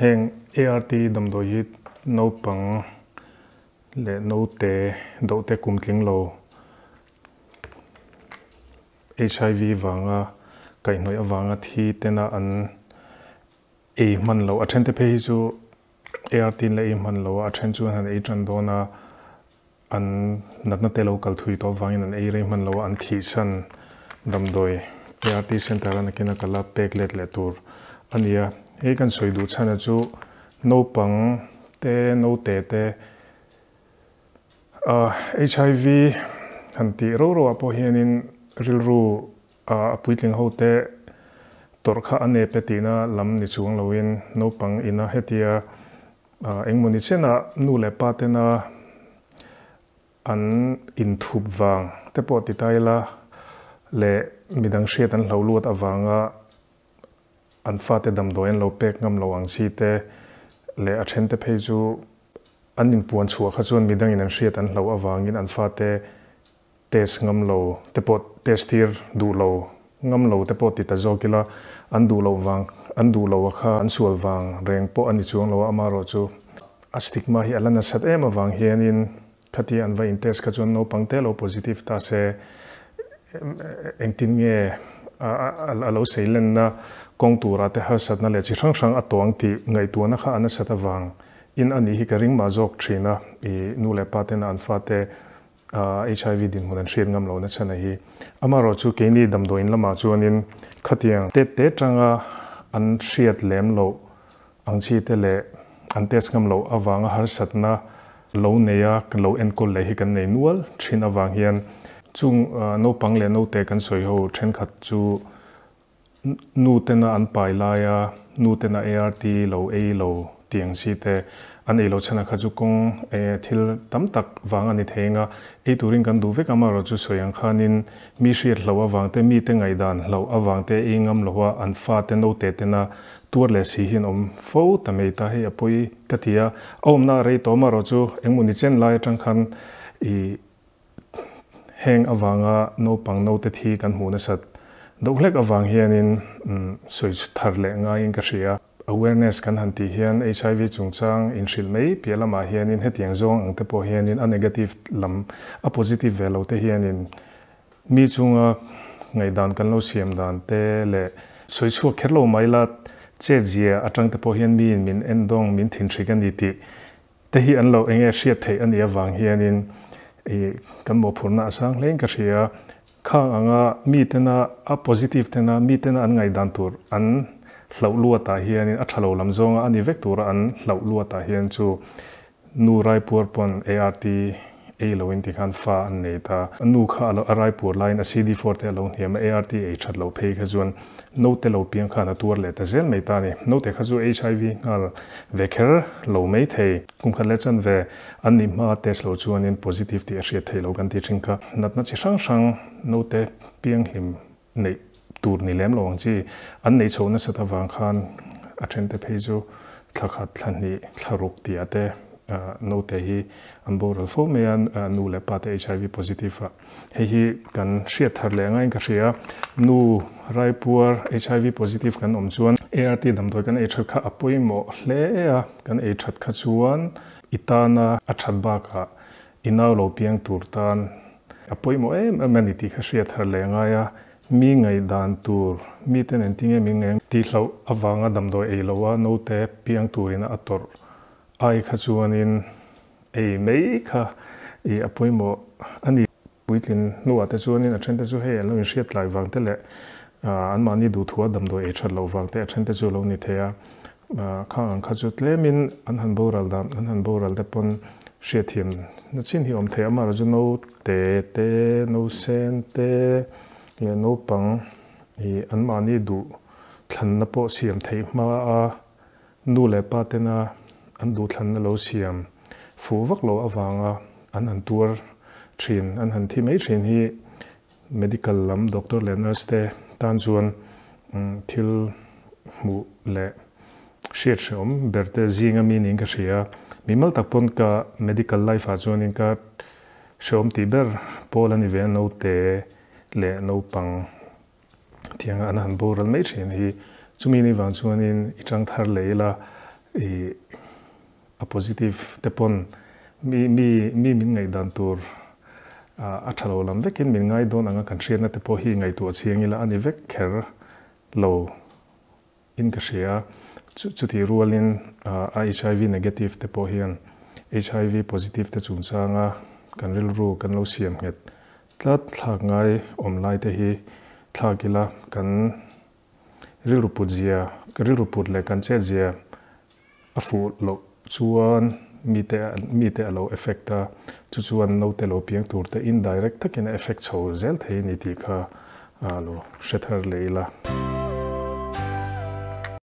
Heng ART damdawi hi naupang leh naute deuhte kum tling lo HIV vanga kaihhnawih avanga thi tena an ei hman loh. A thente phei hi chu ART in la ei hman lo a, a then chu an han ei tan dawn a, an natna te lo kal thui tawh avangin an ei rei hman lo a, an thihsan damdawi ART center a nakin a kal a pek let leh tur a ni a. Hei kan sawi duh chhan a chu naupang te naute te HIV han tih ro ro ah pawh hianin rilru a puitling ho te tawrh kha a nep e tihna lam ni chuang loin naupang ina hetia Engmawni chenah nu leh pa tena an inthup vang te pawh ti ta ila leh midang hriat an hlo luat avanga an fate damdawi an lo pek ngam lo ang chi te leh a thente phei chu an inpuan chhuah kha chuan midangin an hriat an hlo avangin an fate Test ngam lo te pawh test tir duh lo ngam lo te pawh ti ta zawk ila an duh loh vang an duh lo a kha an sual vang reng pawh a ni chuang lo a amarawh chu a stigma hi a la nasat em avang hianin khatia an va in test kha chuan naupang te lo positive ta se engtin nge a lo seilenna kawng tura te harsatna leh chi hrang hrang a tawng tih ngaihtuahna kha a nasat avang in a nih hi ka ring mah zawk thin a i nu leh pa tena an fate HIV dinhmun an hriat ngam lohna chhan a hi. Amaherawhchu keini damdawiin lamah chuanin khatiang tet te tanga an hriat lem loh ang chi te leh an test ngam loh avanga harsatna lo neia lo enkawl leh hi kan nei nual thin avang hian chung naupang leh naute kan sawi ho thenkhat chu Nu tena an pai laia nu tena ART lo ei lo tih ang chi te an ei lo chhan kha chu kawng thil tam tak vang a ni thei eng a, ei turin kan duh vek a, amaherawh chu sawi ang khanin mi hriat hloh avang te, mite ngaihdan hloh avang te ei ngam loha an fate naute tena tuar leh si hian awm fo ta mai ta hei a pawi ka ti a, a awmna a rei tawh amaherawh chu engmaw ni chen lai atang khan i Heng avanga naupang naute thi kan hmuh nasat deuh hlek avang hianin sawi thar leh ngaiin ka hria. Awareness kan han tih hian HIV chungchang inhrilh mai piah lamah hianin hetiang zawng ang te pawh hianin a negative lam, a positive ve lo te hianin mi chunga ngaihdan kan lo siam dan te leh sawi chhuak kher lo mai la chetzia atang te pawh hian miin min endawng, min thinhrik a ni tih Te hi an lo enge hriat theih a nih avang hianin i kan mawhphurhna a sang hlein ka hria. Khang anga mi tena a positive tena mi tena an ngaihdan tur an hlauh luatah hianin a tha lo lam zawnga a ni vek tura an hlauh luatah hian chu nu raipuar pawn ART ei loin tikhan fa an nei ta. A nu kha a lo a raipuar laiin a CD4 te a lo hniam a, ART ei that loh phei kha chuan Naute lo piang khan a tuar leh ta zel mai ta a ni. Naute kha chu HIV nghal ve kher lo mai thei. Kum khat leh chan ve an nih hma test lo chuanin positive tih a hriat theih lo kan tih thin kha. Natna chi hrang hrang naute pianghlim neih tur ni lem lo ang chi an neih chhoh nasat avang khan a thente phei chu thla khat, thla hnih, thla ruk tih ah te naute hi an boral fo mai a, nu leh pa te HIV positive ah. Hei hi kan hriat thar leh angaiin ka hria. Nu raipuar HIV positive kan awm chuan ART damdawi kan ei that kha a pawimawh hle a, kan ei that kha chuan i tana a that bakah i nau lo piang tur tan a pawimawh em em a ni tih kha hriat thar leh angai a. Mi ngaihdan tur, miten engtinge min ngaih tihloh avanga damdawi ei loha naute piang turin a tawrh ai kha chuanin Ei mai kha i a pawimawh a ni. Puitlin hnuah te chuanin a thente chu hei an lo inhriat tlai vang te leh anmahni duhthua damdawi ei that loh vang te a thente chu a lo ni thei a. Khang ang kha chu tlemin an han boral dan an han boral te pawn hriatthiam na chin hi a awm thei a. Amaherawhchu chu naute te, nausen te leh naupang i anmahni duh thlanna pawh siam theih hma a Nu leh pa tena an duhthlanna lo siam fuh vak lo avanga an han tuar thin, an han thi mai thin hi medical lam doctor leh nurse te tan chuan thil hmuh leh hriat hreawm ber te zinga mi niin ka hria. Mimal tak pawn ka medical life ah chuanin ka hreawm tih ber pawl a ni ve a, naute leh naupang. Tianga an han boral mai thin hi chumi ni vang chuanin i tang thar leh ila I a positive te pawn mi mi mi min ngaihdan tur a tha lo lam vekin min ngai dawn anga kan hriatna te pawh hi ngaihtuah chiang ila a ni vek kher lo in ka hria. Chutih rualin a HIV negative te pawh hian HIV positive te chungchanga kan rilru kan lo siam nghet tlat thlak ngai awm lai te hi thlak ila kan Rilru put zia, ka rilru put leh kan chet zia a fuh loh chuan mite mite a lo effect a, chu chuan naute lo piang tur te indirect takin a effect chho zel thei a ni tih kha lo hre thar leh ila.